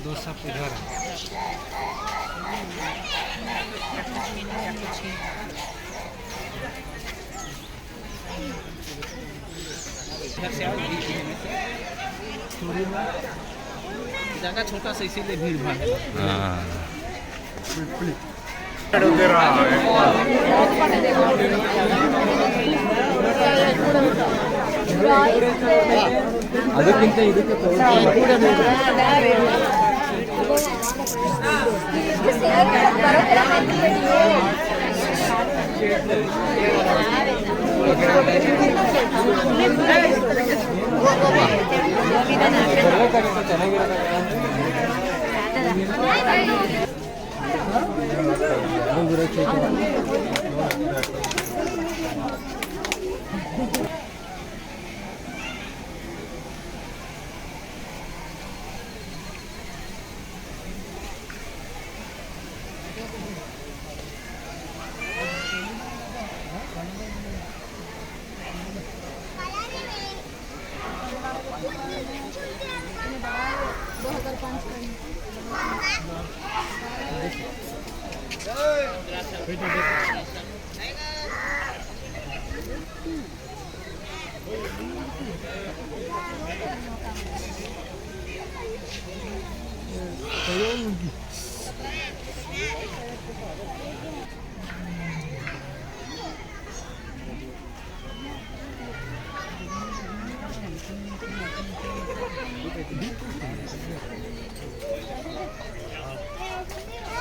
दो सब इधर है। जगह छोटा सा इसीलिए भीड़ भाड़ है। ಅದಕ್ಕಿಂತ ಇದಕ್ಕೆ ಚೆನ್ನಾಗಿರೋದು.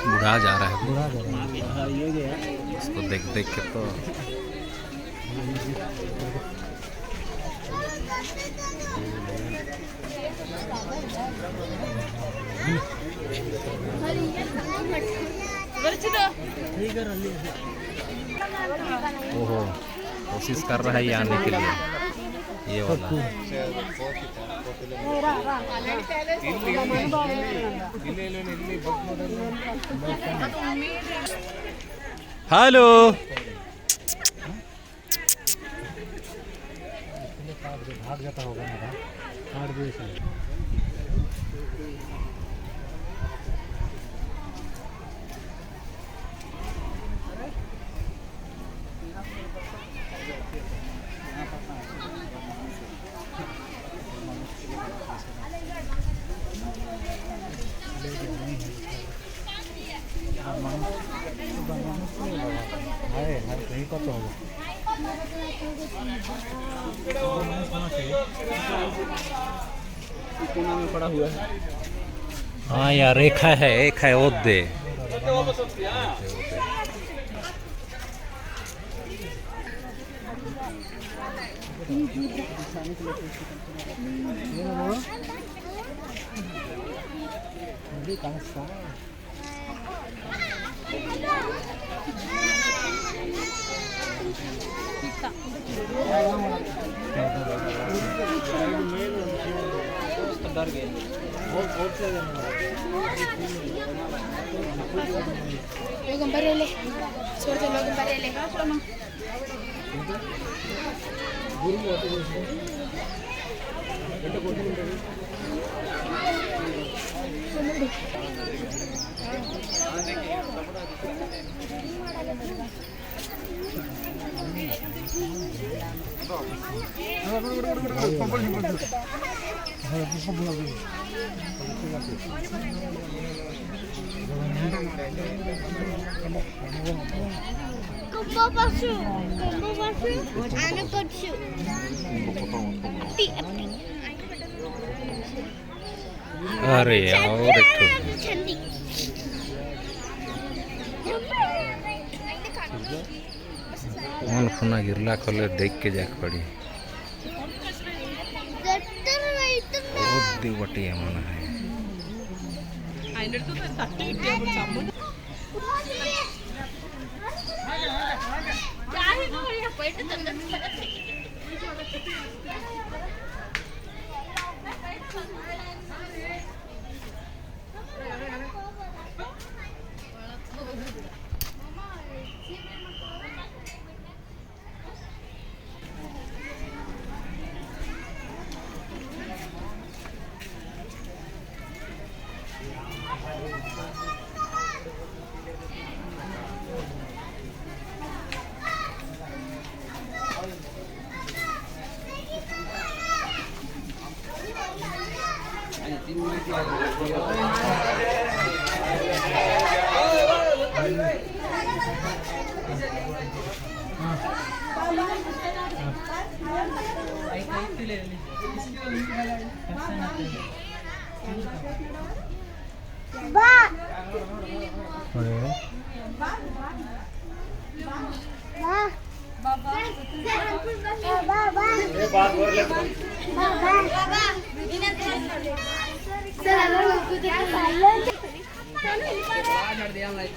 बुढ़ा जा रहा है, बुढ़ा जा रहा है इसको देख देख के तो ओहो कोशिश कर रहा है ये आने के लिए, ये वाला। हेलो भाग जाता होगा ना, काट दिए शायद। हाय हाय कहीं का तो होगा। कोना में पड़ा हुआ है। हाँ यार एक है, एक है वो दे। डर गए। अरे और एक कौन खुना गिरला खोले देख के जाके पड़ी। बहुत दिवटी है मन है।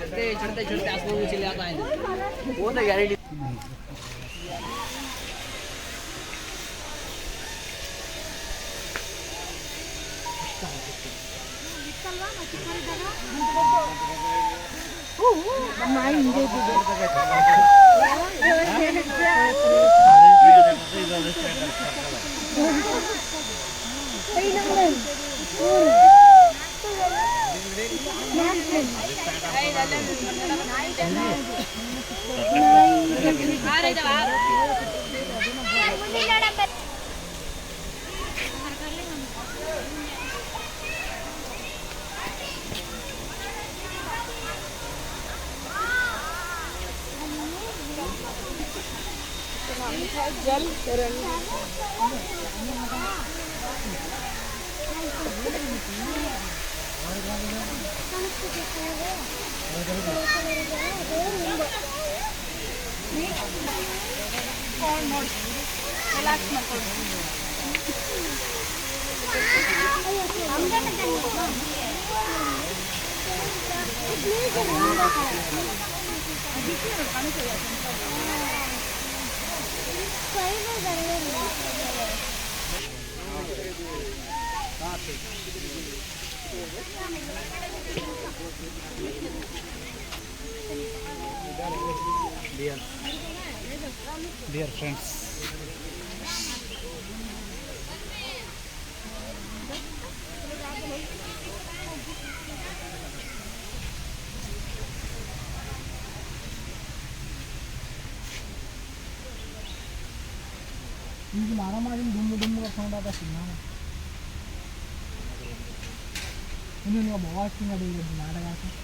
चढ़ते चढ़ते आसमान में चले आता है वो तो गारंटी। जल तरंग Dear friends, मारा मारी डुम डुम का साउंड आता सुनना बहुत नाटक।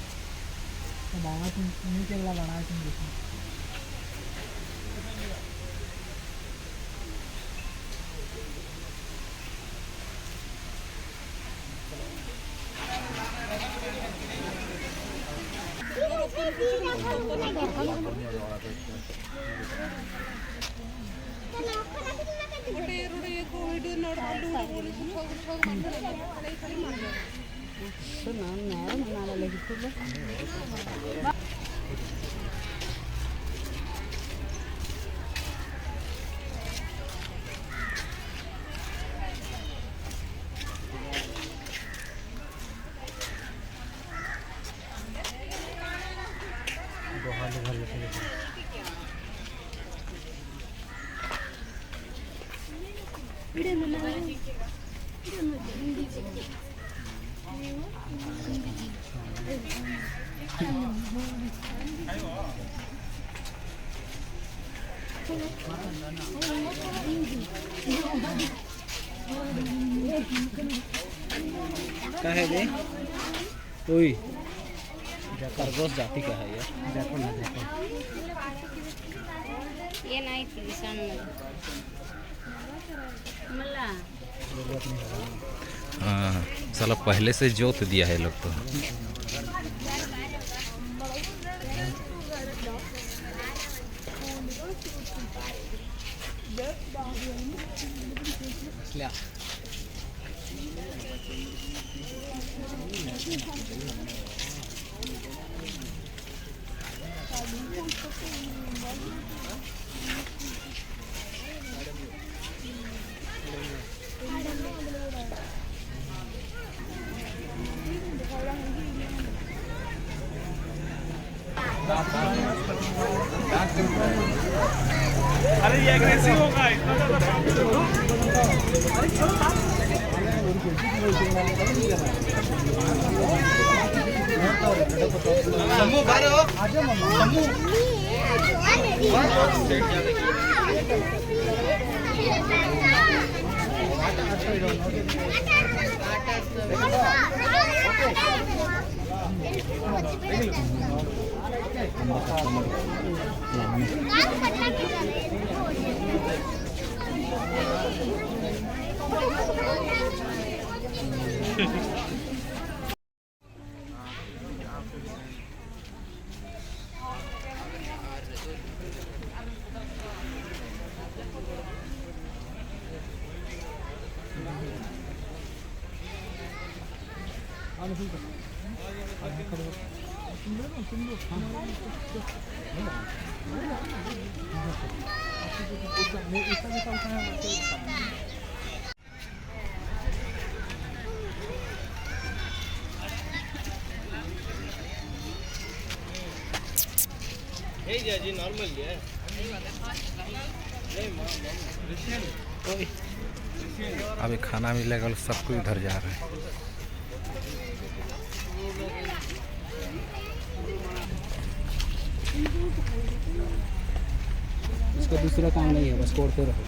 क्या है ये? ओए खरगोश जाति का है यार। ಏನಾಯ್ತು ಸಣ್ಣ ಮಲ್ಲ। हाँ साला पहले से जोत दिया है लोग तो। अरे ये एग्रेसिव होगा इतना ज़्यादा। सम्मू बाहर हो सम्मू। अभी खाना मिलेगा और सब कोई उधर जा रहे हैं। इसका दूसरा काम नहीं है, बस कोड़ते रहो।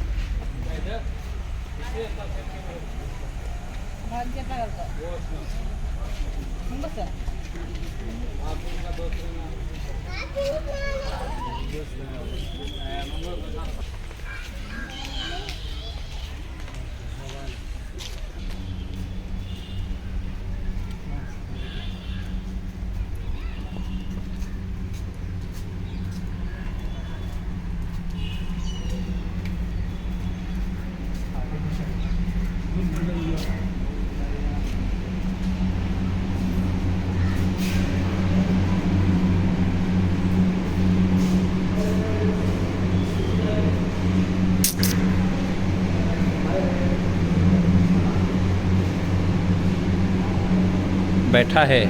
बैठा है।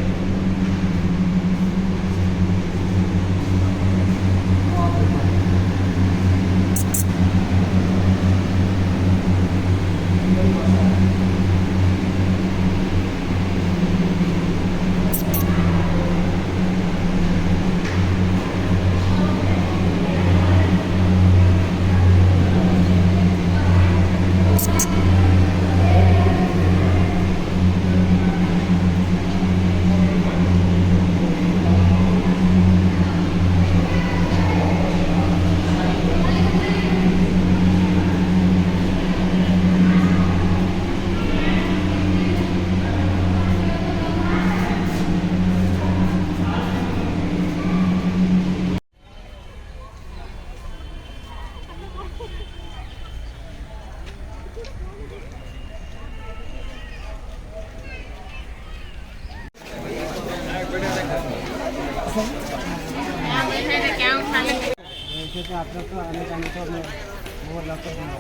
वैसे तो आप लोग तो आने जाने तो मैं वो लैपटॉप दूंगा।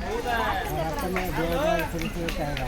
और आपका मैं 2000 शुरू से कहेगा।